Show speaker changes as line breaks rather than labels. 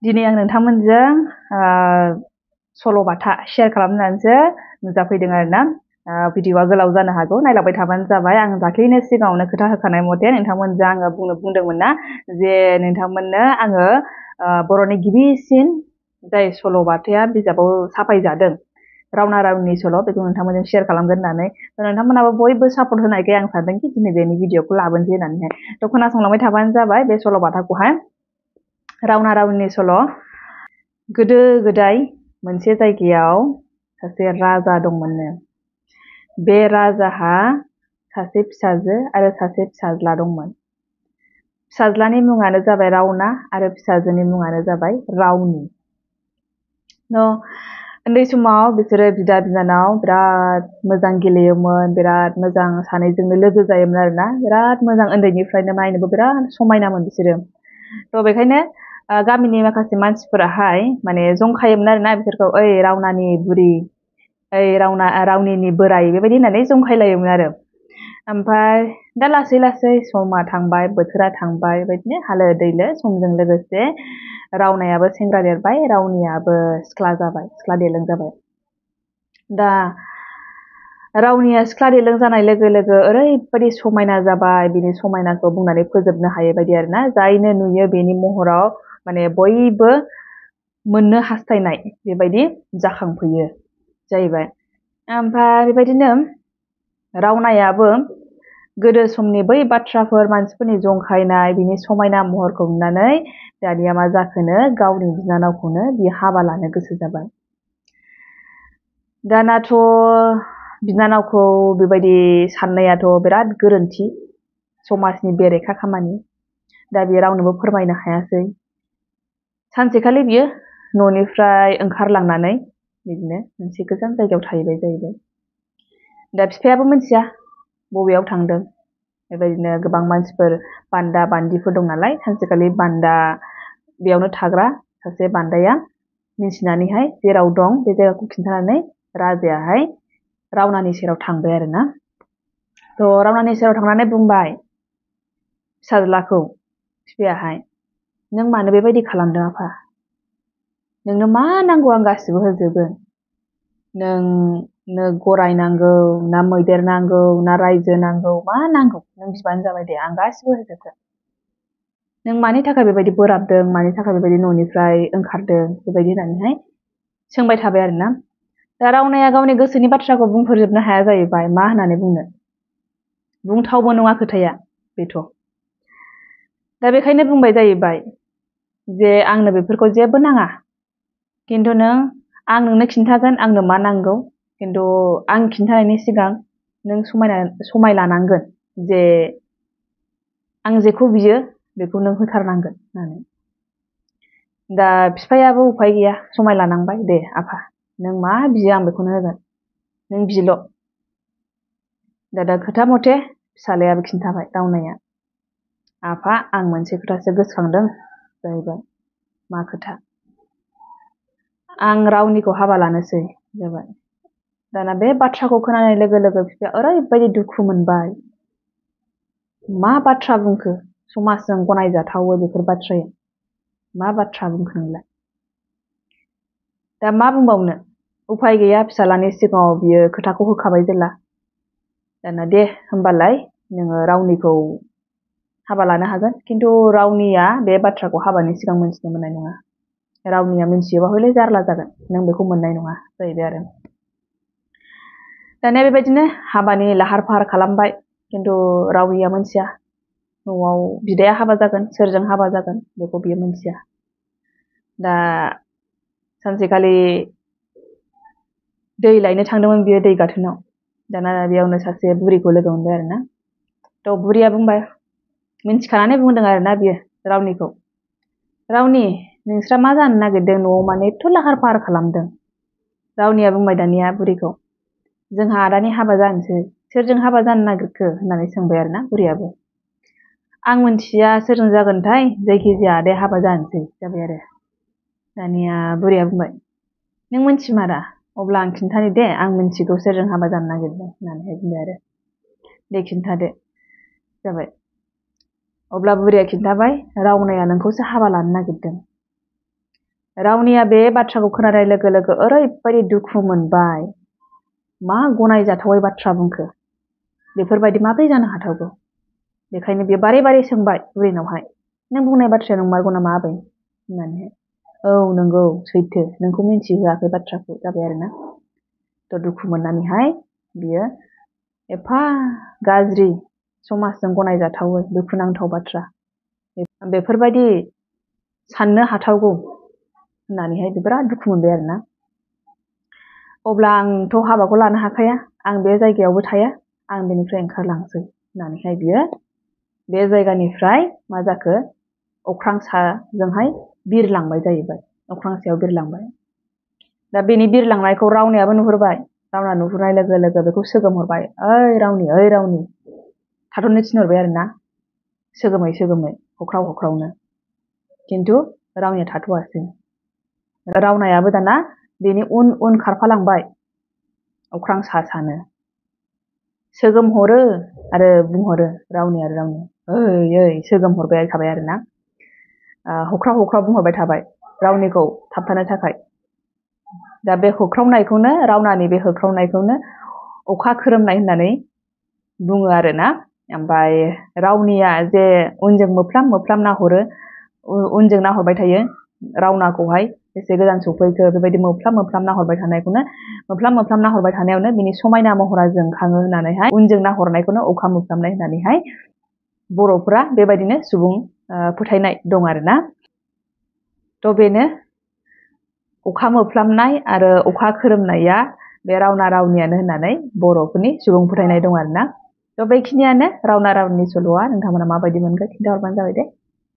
दिनै आं नोंथांमोनजों सल'बाथा शेयार खालामनानैसो नुजाफैदों आरोना। भिडिअआ गोलाव जानो हागौ, नायलांबाय थाबानो जाबाय। आं दाख्लैनो सिगाङावनो खोथा होखानाय मथे नोंथांमोनजों आङो बुंदोंमोन ना जे नोंथांमोननो आङो बर'नि गिबिसिन जाय सल'बाथाया बिजाबाव साफायजादों रावना रावनिनि सल' बेखौ नोंथांमोनजों शेयार खालामगोन होननानै नोंथांमोनाबो बयबो सापर्ट होनायखाय आं सानदोंखि दिनै बेनि भिडिअखौ लाबोनोसै होननानैहाय। थ' खोनासंलांबाय थाबानो जाबाय बे सल'बाथाखौहाय। रावना रावनिनि सल'। गोदो गोदाय मोनसे जायगायाव सासे राजा दंमोननो। बे राजाहा सासे फिसाजो आरो सासे फिसाज्ला दंमोन। फिसाज्लानि मुङानो जाबाय रावना आरो फिसाजोनि मुङानो जाबाय रावनि। उन्दै समाव बिसोरो बिदा बिनानाव बिराद मोजां गेलेयोमोन, बिराद मोजां सानैजोंनो लोगो जायोमोन आरोना। बिराद मोजां, उन्दैनिफ्रायनो नायनोबो बिराद समायनामोन बिसोरो। थ' बेखायनो गामिनि माखासे मानसिफोराहाय माने जंखायोमोन आरोना बिसोरखौ, ओइ रावनानि बुरि, ओइ रावनिनि बोराय, बेबायदि होननानै जंखायलायोमोन आरो। ओमफ्राय दा लासै लासै समा थांबाय, बोथोरा थांबाय, बेबायदिनो हालो दैलो समजों लोगोसे रावनायाबो सेंग्रा देरबाय, रावनियाबो सिख्ला जाबाय, सिख्ला देलों जाबाय। दा रावनिया सिख्ला देलों जानाय लोगो लोगो ओरैबायदि समायना जाबाय, बिनि समायनाखौ बुंनानै फोजोबनो हायै बायदि आरोना। जायनो नुयो बेनि महराव माने बयबो मोननो हास्थायनाय बेबायदि जाखांफैयो जाहैबाय। ओमफ्राय बेबायदिनो रावनायाबो गोदो समनि बै बाथ्राफोर, मानसिफोरनि जंखायनाय, बिनि समायना महरखौ नुनानै दानिया मा जाखोनो, गावनि बिनानावखौनो बियो हाबा लानो गोसो जाबाय। दानाथ' बिनानावखौ बेबायदि साननायाथ' बिराद गोरोन्थि, समाजनि बेरेखा खामानि। दा बियो रावनोबो फोरमायनो हायासै। सानसेखालि बियो न'निफ्राय ओंखारलांनानै बिदिनो मोनसे गोजान जायगायाव थाहैबाय जाहैबाय। दा बिफायाबो मिथिया बबेयाव थांदों। बेबायदिनो गोबां मानसिफोर, बान्दा बान्दिफोर दं नालाय, सानसेखालि बान्दा बेयावनो थाग्रा सासे बान्दाया मिथिनानैहाय जेराव दं बे जायगाखौ खिन्थानानै राजायाहाय रावनानि सेराव थांबाय आरोना। थ' रावनानि सेराव थांनानै बुंबाय फिसाज्लाखौ, बिफायाहाय, नों मानो बेबायदि खालामदों आफा? नोंनो मा नांगौ आं गासिबो होजोबगोन। नोंनो गराय नांगौ ना मैदेर नांगौ ना रायजो नांगौ, मा नांगौ नों बिबानो जाबाय दे, आं गासिबो होजोबगोन। नों मानि थाखाय बेबायदि बोराबदों, मानि थाखाय बेबायदि न'निफ्राय ओंखारदों, बेबायदि होननानैहाय सोंबाय थाबाय आरोना। दा रावनाया गावनि गोसोनि बाथ्राखौ बुंफोरजोबनो हाया जाहैबाय। मा होननानै बुंनो, बुंथावबो नङा खोथाया बेथ'। दा बेखायनो बुंबाय जाहैबाय जे आंनो बेफोरखौ जेबो नाङा, खिन्थु आं नोंनो खिन्थागोन आंनो मा नांगौ, खिन्थु आं खिन्थानायनि सिगां नों समाय लानांगोन जे आं जेखौ बियो बेखौ नों होथारनांगोन होननानै। दा बिफायाबो उफाय गैया, समाय लानांबाय। दे आफा, नों मा बियो आं बेखौनो होगोन, नों बिल'। दा खोथा मथे फिसालायाबो खिन्थाबाय रावनाया, आफा आं मोनसे खोथासो गोसोखांदों जाहैबाय। मा खोथा? आं रावनिखौ हाबा लानोसै जाबाय। दाना बे बाथ्राखौ खोनानाय लोगो लोगो बिफाया ओरैबायदि दुखु मोनबाय। मा बाथ्रा बुंखो, समाजजों गनायजाथावो बेफोर बाथ्राया, मा बाथ्रा बुंखो नोंलाय? दा मा बुंबावनो, उफाय गैया, फिसालानि सिगाङाव बियो खोथाखौ होखाबाय जेला। दाना दे होमबालाय नोङो रावनिखौ हाबा लानो हागोन, खिन्थु रावनिया बे बाथ्राखौ हाबानि सिगां मिन्थिनो मोननाय नङा। रावनिया मिन्थियोबा हयले जारला जागोन, नों बेखौ मोननाय नङा जाहैबाय आरो। दानिया बेबायदिनो हाबानि लाहार फाहार खालामबाय, खिन्थु रावनिया मिन्थिया। न'आव बिदाया हाबा जागोन, सोरजों हाबा जागोन बेखौ बियो मिन्थिया। दा सानसेखालि दै लायनो थांदोंमोन बियो दै गाथोनाव। दाना बेयावनो सासे बुरिखौ लोगो मोनबाय आरोना। थ' बुरिया बुंबाय, मिन्थिखानानै बुंदों आरोना बियो रावनिखौ, रावनि नोंस्रा मा जानो नागिरदों न'आव, माने एथ' लाहार फाहार खालामदों? रावनिया बुंबाय दानिया बुरिखौ, जोंहा आदानि हाबा जानोसै। सोरजों हाबा जानो नागिरखो होननानै सोंबाय आरोना बुरियाबो। आं मिन्थिया सोरजों जागोनथाय, जायखिजाया आदाया हाबा जानोसै जाबाय आरो। दानिया बुरिया बुंबाय, नों मिन्थिमारा? अब्ला आं खिन्थानि दे, आं मिन्थिगौ सोरजों हाबा जानो नागिरदों होननानैहाय बुंबाय आरो। दे खिन्थादो जाबाय। अब्ला बुरिया खिन्थाबाय, रावनाया नोंखौसो हाबा लानो नागिरदों। रावनिया बे बाथ्राखौ खोनानाय लोगो लोगो ओरैबायदि दुखु मोनबाय। मा गनायजाथावै बाथ्रा बुंखो, बेफोरबायदि माबोरै जानो हाथावगौ। बेखायनो बियो बारे बारे सोंबाय बुरैनावहाय, नों बुंनाय बाथ्राया नंमारगौ नामा आबै होननानैहाय। औ नंगौ सैथो, नोंखौ मिन्थिहोआखै बाथ्राखौ जाबाय आरोना। थ' दुखु मोननानैहाय बियो एफा गाज्रि समाजजों गनायजाथावै दुखुनांथाव बाथ्रा बेफोरबायदि साननो हाथावगौ होननानैहाय बिराद दुखु मोनबाय आरोना। अब्ला आंथ' हाबाखौ लानो हाखाया, आं बे जायगायावबो थाया, आं बेनिफ्राय ओंखारलांसै होननानैहाय बियो बे जायगानिफ्राय मा जाखो अख्रां साजोंहाय बिरलांबाय जाहैबाय, अख्रां सायाव बिरलांबाय। दा बेनि बिरलांनायखौ रावनियाबो नुहुरबाय। रावना नुहुरनाय लोगो लोगो बेखौ सोगोमहरबाय, ओइ रावनि थाथ'नो थिनहरबाय आरोना, सोगोमै सोगोमै हख्राव हख्रावनो। खिन्थु रावनिया थाथ'आसै। रावनायाबो दाना बेनि उन उन खारफालांबाय अख्रां सानो। सोगोमहरो आरो बुंहरो रावनि ओइ सोगोमहरबाय थाबाय आरोना। हख्राव हख्राव बुंहरबाय थाबाय रावनिखौ थाबथानो थाखाय। दा बे होख्रावनायखौनो, रावनानि बे होख्रावनायखौनो अखा खोरोमनाय होननानै बुङो आरोना। ओमफ्राय रावनिया जे उनजों मोफ्लाम मोफ्लाम नाहरो, उनजों नाहरबाय थायो रावनाखौहाय, बेसे गोजान सफैखो बेबायदि मोफ्लाम मोफ्लाम नाहरबाय थानायखौनो, मोफ्लाम मोफ्लाम नाहरबाय थानायावनो बिनि समायना महरा जोंखाङो होननानैहाय उनजों नाहरनायखौनो अखा मोफ्लामनाय होननानैहाय बर'फोरा बेबायदिनो सुबुं फोथायनाय दं आरोना। थ' बेनो अखा मोफ्लामनाय आरो अखा खोरोमनाया बे रावना रावनियानो होननानै बर'फोरनि सुबुं फोथायनाय दं आरोना। थ' बेखिनियानो रावना रावनि सल'आ। नोंथांमोना माबायदि मोनखो खिन्थाहरबानो जाबाय दे।